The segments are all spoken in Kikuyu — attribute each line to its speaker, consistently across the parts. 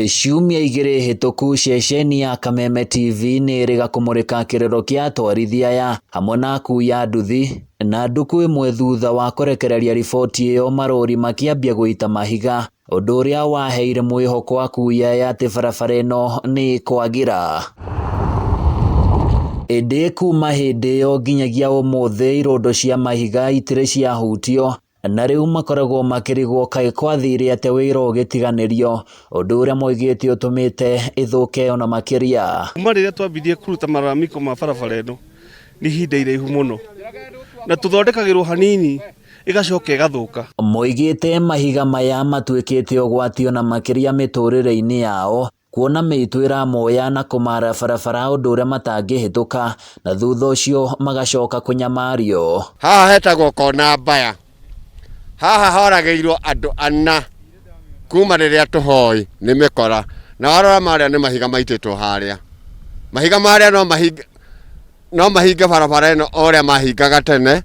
Speaker 1: Ciumia igĩrĩ hĩtũku ceceni ya Kameme TV nĩ ĩrĩga kũmũrĩka kĩrĩro kĩa atwarithia aya hamwe na akui a nduthi na ndukũ ĩmwe thutha wa kũrekereria riboti ĩyo marori makĩambia gũita mahiga ũndũ ũrĩa waheire mwĩhoko akui aya atĩ barabara ĩno nĩ ĩkwagĩra. Ĩndĩ kuma hĩndĩ ĩyo nginyagia ũmũthĩ irũndo cia mahiga itirĩ ciahutio na rĩu makoragwo makĩrigwo kaĩ kwathire atĩa wĩra ũgĩtiganĩrio, ũndũ ũrĩa moigĩte ũtũmĩte ĩthũke ona makĩria.
Speaker 2: Kuma rĩrĩa twambirie kũruta malalamiko ma barabara ĩno nĩ ihinda iraihu mũno, na tũthondekagĩrwo hanini ĩgacoka ĩgathũka.
Speaker 1: Moigĩte mahiga maya matuĩkĩte ũgwati ona makĩria mĩtũrĩre-inĩ yao kuona mĩitũ ĩramoya na kũmara barabara ũndũ ũrĩa matangĩhĩtũka na thutha ũcio magacoka kũnyamario.
Speaker 3: Haha hetagwo kona mbaya. Haha horagĩirwo andũ ana kuma rĩrĩa tũhoi nĩ mĩkora. Na warora marĩa nĩ mahiga maitĩtwo harĩa. Mahiga marĩa no mahinge no mahinge barabara ĩno o ũrĩa mahingaga tene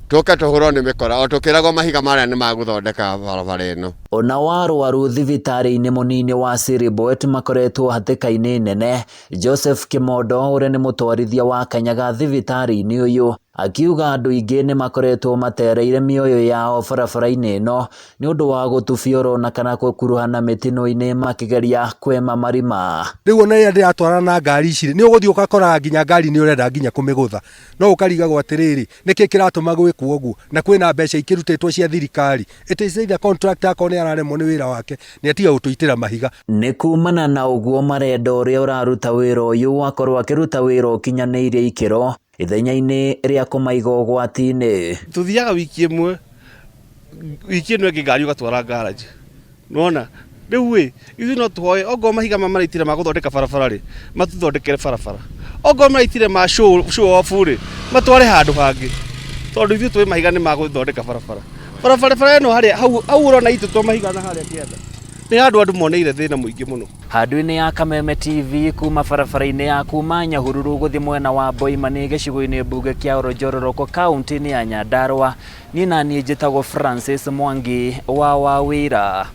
Speaker 3: tũke tũhũrwo nĩ mĩkora o tũkĩragwo mahiga marĩa nĩ magũthondeka barabara ĩno.
Speaker 1: Ona arwaru thibitarĩ-inĩ mũnini wa Siriboet makoretwo hatĩka-inĩ nene. Joseph Kimondo ũrĩa nĩ mũtwarithia wa kanyaga thibitarĩ-inĩ ũyũ akiuga andũ aingĩ nĩ makoretwo matereire mĩoyo yao barabara-inĩ ĩno nĩ ũndũ wa gũtubiorwo na kana gũkuruhana mĩtino-inĩ makĩgeria kwema marima.
Speaker 4: Rĩu ona rĩrĩa ndĩratwarana na ngari ici nĩ ũgũthiĩ ũgakoraga nginya ngari nĩ ũrenda nginya kũmĩgũtha no ũkarigagwo atĩrĩrĩ nĩkĩ kĩratũma gwĩkwo ũguo na kwĩna mbeca ikĩrutĩtwo cia thirikari. It is either contractor akorwo nĩ araremwo nĩ wĩra wake nĩ atige gũtũitĩra mahiga.
Speaker 1: Nĩ kumana na ũguo marenda ũrĩa ũraruta wĩra ũyũ akorwo akĩruta wĩra ũkinyanĩirie ikĩro ithenya-inĩ rĩa kũmaiga ũgwati-inĩ.
Speaker 2: Tũthiaga wiki ĩmwe, wiki ĩno ĩngĩ ngari ũgatwara garage. Nĩwona? Rĩu ĩ, ithuĩ no tũhoe ongorwo mahiga maya maraitire ma gũthondeka barabara rĩ, matũthondekere barabara. Ongorwo maraitire ma show, show off rĩ, matware handũ hangĩ. Tondũ ithuĩ tũĩ mahiga nĩ ma gũthondeka barabara. Barabara ĩno harĩa hau hau ũrona itĩtwo mahiga na harĩa kĩanda, nĩ handũ andũ moneire thĩna mũingĩ mũno.
Speaker 1: Handũ-inĩ ya Kameme TV kuma barabara-inĩ ya kuma Nyahururu gũthiĩ mwena wa Boimani gĩcigo-inĩ mbunge kĩa Olojororoko kaunti-inĩ ya Nyandarua, niĩ naniĩ njĩtagwo Francis Mwangi wa Wawĩra.